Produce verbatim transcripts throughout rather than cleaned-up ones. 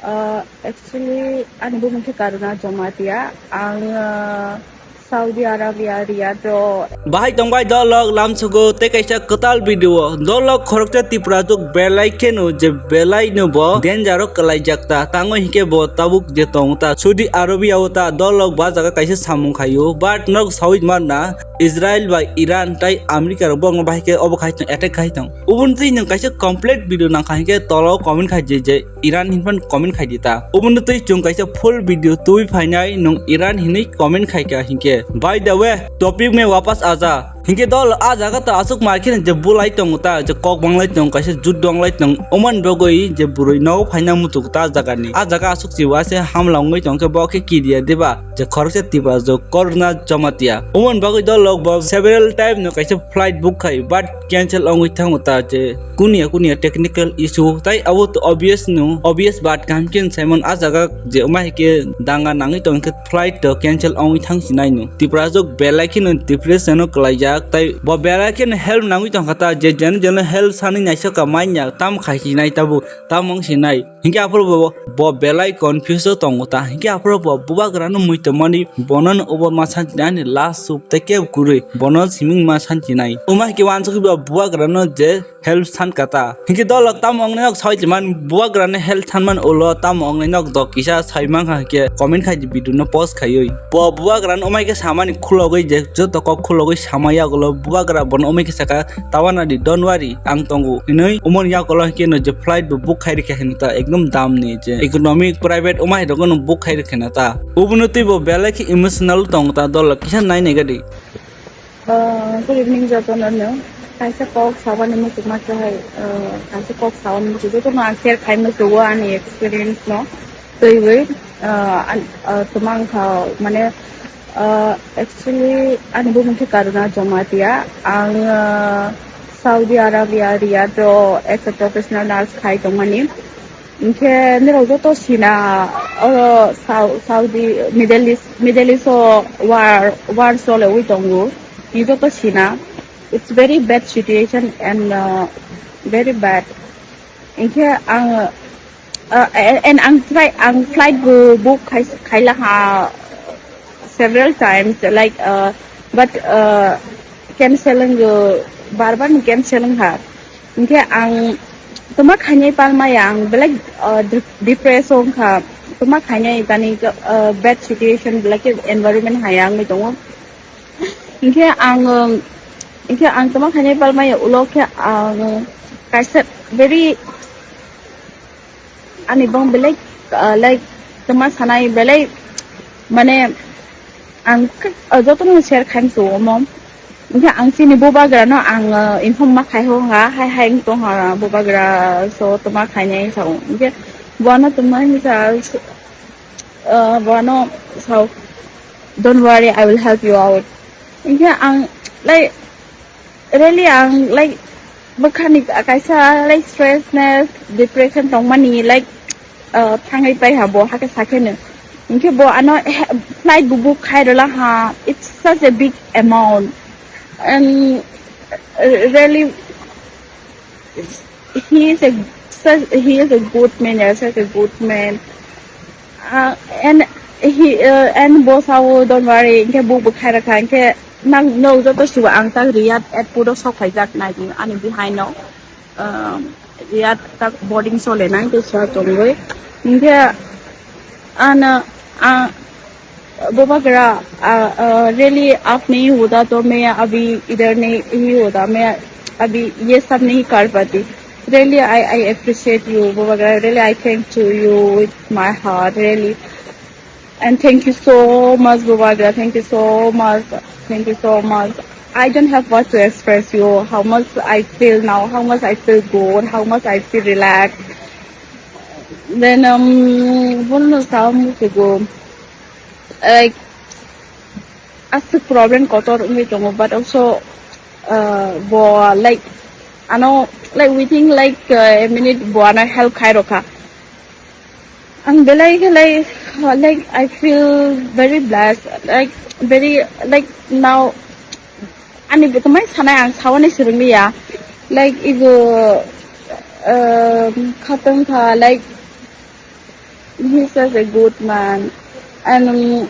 Uh, actually, ani bumung khe Karuna Jamatia. Ang, uh, Saudi Arabia, Riyadh o. Bahai tongbai dolok lamsugo tei kaisa kwtal video. Dolok khoroksa Tripura tuk belai kheno je belai no bo danger o kwlaijak ta. Tango hike bo tabuk je tong ta. Saudi Arabia o ta dolok ba jaga kaisa samung khaio. But nok sawi manna Israel bai Iran tai America rok bo bahai khe obo khai tong, attack khai tong. Ubun twi nwng kaisa complete video nang kha hike tolo comment khai je je Iran hinphan comment khai di ta. Ubun twi chwng kaisa full video twi phainai nwng Iran hinwi comment khai kha hinkhe. By the way, topic me wapas aja. Hinkhe dol a jaga ta aswk mar khe je bulai tongo ta, je kok banglai tongo, kaisa jut donglai tongo. Oman bagwi je bwrwi nogo phaina muchuk ta jaga ni. A jaga aswk chiwa se hamla wngwi tongkhe bo khe kidia deba. Je khoroksa Tripura jok Karuna Jamatia. Oman bagwi dolok bo several time no kaisa flight book khai, but cancel wngwi thango ta je kunia kunia technical issue tai abo to obvious no, obvious but kaham khe Simon a jaga je wngma hai khe danga nangwi tong khe flight to cancel wngwi thang sinai no. Tripura jok belai kheno depression o kwlaijak tai bo belai kheno help nangwi tong kha ta je jeno jeno help sanwi naisok ka manya tam khai sinai tabu tam wng sinai. Hinkhe aphuru bo, bo belai confuse o tongo ta. Hinkhe aphuru bo bubagrano mui tongmani bono no obo ma santinai ani last sup tei kebo kwrwi bono siming ma santinai. Wngma hinkhe uansukgwi bo bubagrano je help san kata. Hinkhe dolok tamo wngnai nok sawi tongmani bubagrano help sanmani ulo tamo wngnai nok dok kisa sawi mankha hinkhe comment khai di video no post khaiwi. Bo bubagrano wngma hinkhe samani khulogwi je joto kok khulogwi sama yagulo bubagra bono wngma hinkhe saka Tawana di, don't worry, ang tongo. Hinwi umoni yagulo hinkhe no je flight bo book khai rikha hino ta, ekdom dam ni je economic private umai rok no book khai rikha na ta. Ubuno twi bo belai khe emotional tong ta dol kisa nai nai gadi. Uh, good evening, jotono no. Kaisa kok sabani muchuk ma khe hai, uh, kaisa kok sabani muchuk jotono ang share khai muchuk o ani experience no. Twiwi, uh, an, uh, tumang kha mane, uh, actually, ani bumung khe Karuna Jamatia. Ang, uh, Saudi Arabia, Riyadh o as a professional nurse khai tongmani. Hinkhe nirok joto sina, oro Sau-, Saudi, Middle East, Middle East o war, war chole wi tongo. Ni joto sina. It's very bad situation and, uh, very bad. Hinkhe ang, uh, and, and ang flight, ang flight bo book khai, khaila ha several times, like, uh, but, uh, cancel wng, bar bar ni cancel wng ha. Hinkhe ang toma khainai palmaya ang belai, uh, de-, depress wng kha. Toma khainai tani, uh, bad situation belai khe environment hai wngwi tongo. Hinkhe ang, um, hinkhe ang toma khainai palmaya ulo khe ang kaisa very ani bong belai, uh, like toma sanai belai mane ang k-, uh, jotono share khaim su omo. Hinkhe ang chini bubagrano ang, uh, inform ma khai ho ha, hai hai wng tong ha bubagra so toma khainai sao. Hinkhe bono toma hinsa, uh, bono sao, "Don't worry, I will help you out." Hinkhe ang, like, really ang, like, bwkhani kaisa, like, stressness, depression tongmani, like, uh, thangwi pai ha bo, hakhe sakhe no. Hinkhe bo ano he-, flight bo book khai rwla ha, it's such a big amount. And, uh, really, he is a such, he is a good man, yeah, such a good man. Uh, and he, uh, and bo sao, "Don't worry," hinkhe bo bo khai rwkha, hinkhe nang, no, joto sibo ang tak Riyadh airport o sok phaijak nai di, ani behind no, um, Riyadh tak boarding sole nai, tei sa tongwi. Hinkhe ano, a, Bubagra, uh, uh, really, आपने ही होता तो मैं अभी इधर नहीं ही होता, मैं अभी ये सब नहीं कर पाती। Really, I, I appreciate you, Bubagra. Really, I thank to you with my heart, really. And thank you so much, Bubagra. Thank you so much. Thank you so much. I don't have what to express you, how much I feel now, how much I feel good, how much I feel relaxed. Then, um, bono no sao muchuk o, like, aswk problem kotor wngwi tongo, but also, uh, bo, like, ano, like, within, like, uh, a minute bo ano help khai rokha. Ang belai khe, like, like, I feel very blessed, like, very, like, now, ani bo tongmai sanai ang sawi swrwngli ya, like, ibo, uh, khatong kha, like, He's such a good man. And, um,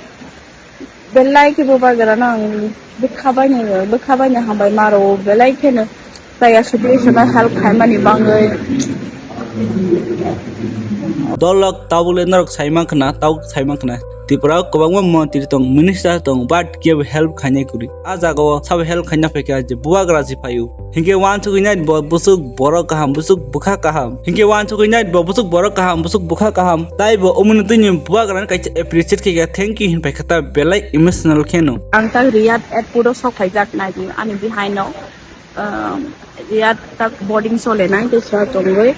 belai khe bubagra no ang bwkha baino, bwkha baino hambai maro, belai kheno chaya situation o help khaimani bangwi. Dolok tabukle norok saimankha na, tabuk saimankha na. Tripura o kwbangma montri tong, minister tong, but kebo help khainai kwrwi. A jagao sabo help khaina phaikha je bubagra se phaio. Hinkhe uansugwi nai bo bwswk borok kaham, bwswk bwkha kaham. Hinkhe uansugwi nai bo bwswk borok kaham, bwswk bwkha kaham. Tai bo umuni twini bubagrano kaisa appreciate khaikha, thank you hinphai kha ta belai emotional kheno. Ang tak Riyadh airport o sok phaijak nai di ani behind no. Um, Riyadh tak boarding solenai tei swa tongwi.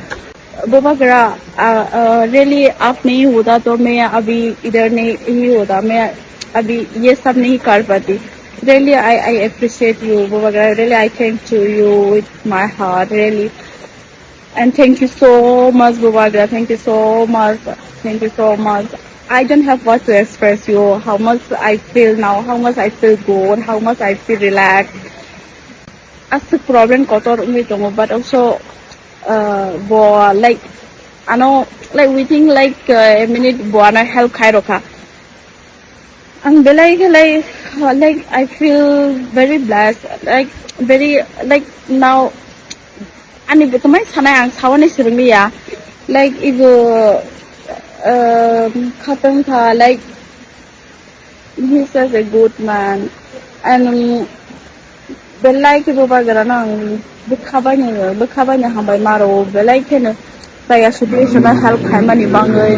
Bubagra, uh, uh, really aap nahi hota to main abhi idhar nahi hi hota, main abhi ye sab nahi kar pati. Really, I, I appreciate you, Bubagra. Really, I thank to you with my heart, really. And thank you so much, Bubagra. Thank you so much. Thank you so much. I don't have what to express you, how much I feel now, how much I feel good, how much I feel relaxed. Aswk problem kotor wngwi tongo, but also, uh, bo, like, ano, like, within, like, uh, a minute bo ano help khai rokha. Ang belai khe, like, uh, like, I feel very blessed, like, very, like, now ani bo tamai sanai ang sawi swrwngya, like, ibo, um, khatong kha, like, He's such a good man. And, um, belai khe bubagra no ang bwkha baino, bwkha baino hambai maro, belai kheno chaya situation o help khaimani bangwi.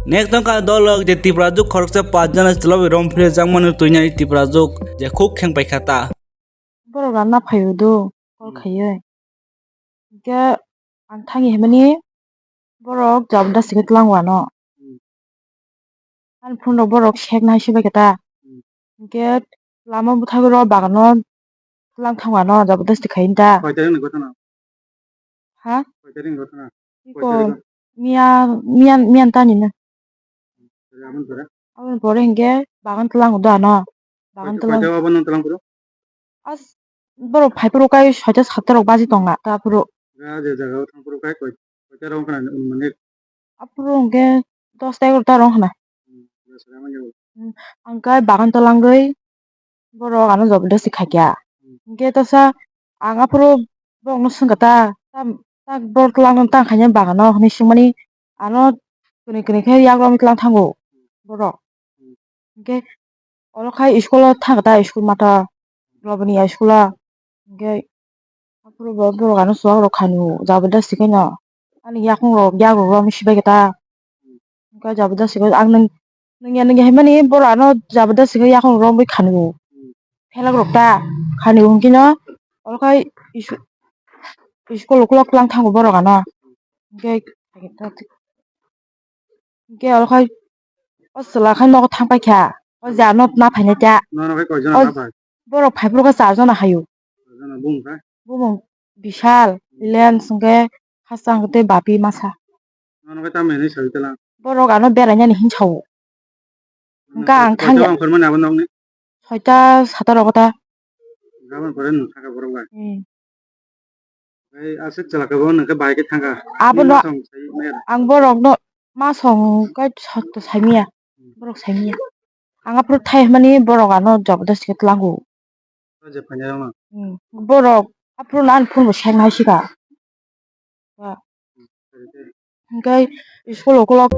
Next wngkha dolok je Tripura juk khoroksa pach jona chwla bai rom phre jakmani twinani Tripura juk je khuk kheng paikha ta. Borok ranna phaio do, call Hmm. khaiwi. Hinkhe ang thangwi himani borok jabardasti khe tlango ano. Hmm. Ani phone rok borok sek nai se bai khe ta. Hmm. Hinkhe lama bwthago rw bagano tlang thango ano jabardasti khai ta. Koi tarik ni ghotona? Ha? Koi tarik ni ghotona? Koi Iko tarik? Miya, miya, miya tani na. Aboni pore? Aboni pore hinkhe bagan tlang do ano. Bagan Koi, tlang. Koi tarik aboni tlang phuru? As borok phai phuru kai soita satta rok baji tong na ta phuru. Ga je jaga o thang phuru kai koi, koi tarik rok khna ni unumani? Aphuru hinkhe dos ta egaroh ta rok khna. Hmm, ya, sara manya. Hmm, ang kai bagan tlang gwi. Borok ano jabardasti khaikha. Hmm. Hinkhe tesa ang aphuru borokno swngkha ta, ta, ta borok tlang tang khaina bagano hinwi swngmani ano kwnwi kwnwi khe yago wngwi tlang thango borok. Hmm. Hinkhe oro khai school o thangkha ta, school mata Loboniya school o. Hinkhe Aphuru bo borok ano chuwak rok khanio jabardasti khe no. Ani yakung rok yak rok romwi sibai khe ta. Hwnkhe jabardasti khe ang nung nungya nungya hinmani borok ano jabardasti khe yakung rok romwi khanio. Phelak rok ta khanio hwnkhe no oro khai isu-, iskul ukulok tlang thango borok ano. Hwnkhe Hwnkhe oro khai o chwla khai nogo thang paikha. O je ano na phainai ta. Nono khai koi jona O na phai? Borok phai phuru khe char jona haio. Char jona bumung khai? Bumung Bishal, Lens hwnkhe Khasang tei Bapi masa. Nono khai tamo hinwi saui tala? Borok ano berainani hinwi sao. Hwnkhe ang thangya. Koi jona ongkhormani abo nokni? Soita sata rogo ta. Gabon pore nwng thangkha borok bai. Hmm. Tei aswk chwla khe bo nwng khe bahai khe thangkha. Abono Ni masong sai maya da? Ang borokno masong khe sotto saimaya. Hmm. Borok saimaya. Ang aphuru thai hwnmani borok ano jabardasti khe tlango. O je phainai rokno? Hmm. Borok aphuru no ani phone bo seng hai sika. Ba. Hmm. Hwnkhe school ukulok.